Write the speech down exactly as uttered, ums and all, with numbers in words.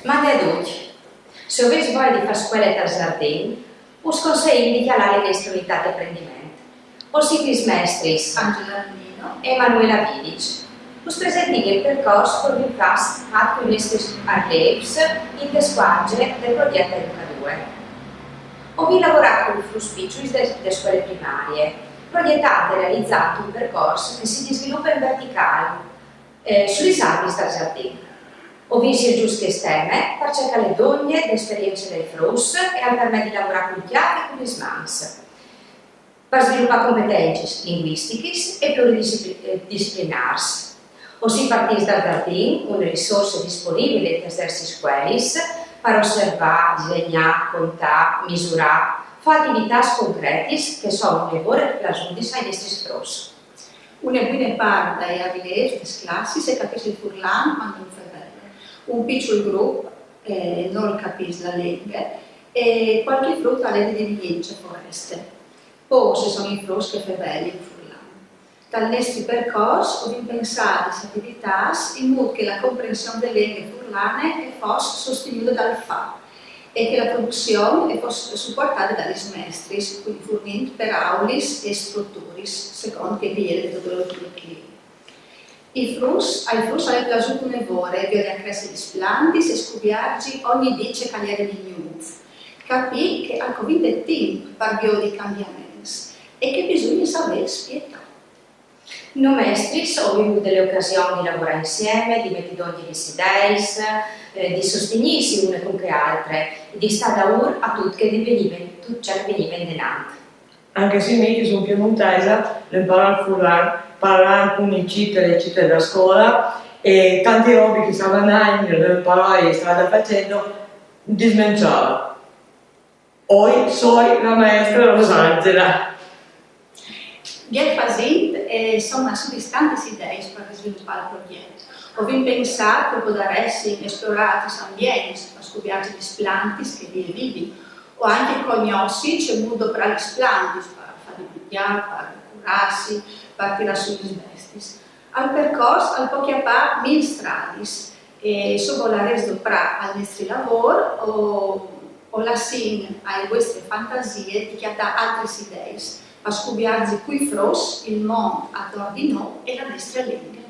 Mandi a ducj. Se o vês voie di fâ scuele tal zardin, us conseìn di cjalâ la nestre unitât di aprendiment. O sin lis mestris Angela Nonino e Manuela Vidic. Us presentìn il percors che o vin fat cui nestris alevs inte scuarce dal progjet Educa due. O vin lavorât cui fruts piçui de, de scuele primarie, progjetât e realizât un percors che si disvilupe in verticâl, eh, su lis arbis dal zardin. O vin sielzût chest teme parcè che al è dongje de esperience dai fruts e al permet di lavorâ cul cjâf e cu lis mans, par svilupâ competencis linguistichis e pluridisciplinârs. O sin partîts dal zardin, une risorse disponibile tes dîs scuelis, par osservâ, disegnâ, contâ, misurâ, fâ ativitâts concretis che a son une vore plasudis ai nestris fruts. Une buine part dai alevs des classis e capìs il furlan cuant che lu fevele. Un piçul grup, eh, nol capìs la lenghe e cualchi frut al è di divignî in ce foreste. Pôcs a son i fruts che fevelin furlan. Tal nestri percors o vin pensât des ativitâts in mût che la comprension de lenghe furlane e fos sostignude dal fâ e che la produzion e fos supuartade da lis mestris, cuindi furnint peraulis e struturis, secont chê che e je la metodologjie che i fruts, ai fruts al è plasût une vore viodi a cressi lis plantis e scuvierzi ogni dì ce che al jere di gnûf. Capî che al covente timp par viodi cambiaments e che bisugne savê spietâ. Nô mestris o vin vût la ocasion di lavorâ insiemi, di meti dongje lis ideis, eh, di sostignîsi une cun chê altre, di stâ daûr a dut ce che al vegnive, dut ce che al vegnive indenant. Ancje se mi, che o soi piemontese, o ai imparât il furlan, parlant cun i citi e lis citis de scuele, e tantis robis che o savevi, o ai imparât e o stoi fasint, o dismentegavi. Oji o soi la mestre Rosangela. Biel fasint, e a son nassudis tantis ideis par svilupâ il progjet. O vin pensât che o podaressin esplorâ altris ambients, par scuvierzi lis plantis che li e vivin, o ancje cognossi cemût doprâ lis plantis, par fâ di mangjâ, par curâsi, par tirâ sù lis bestiis. Il percors al pues cjapâ mil stradis, e se o volarès doprâ al nestri lavôr, o, o lassìn ae vuestre fantasie di cjatâ altris ideis, par scuvierzi cui fruts, il mont ator di nô e la nestre lenghe.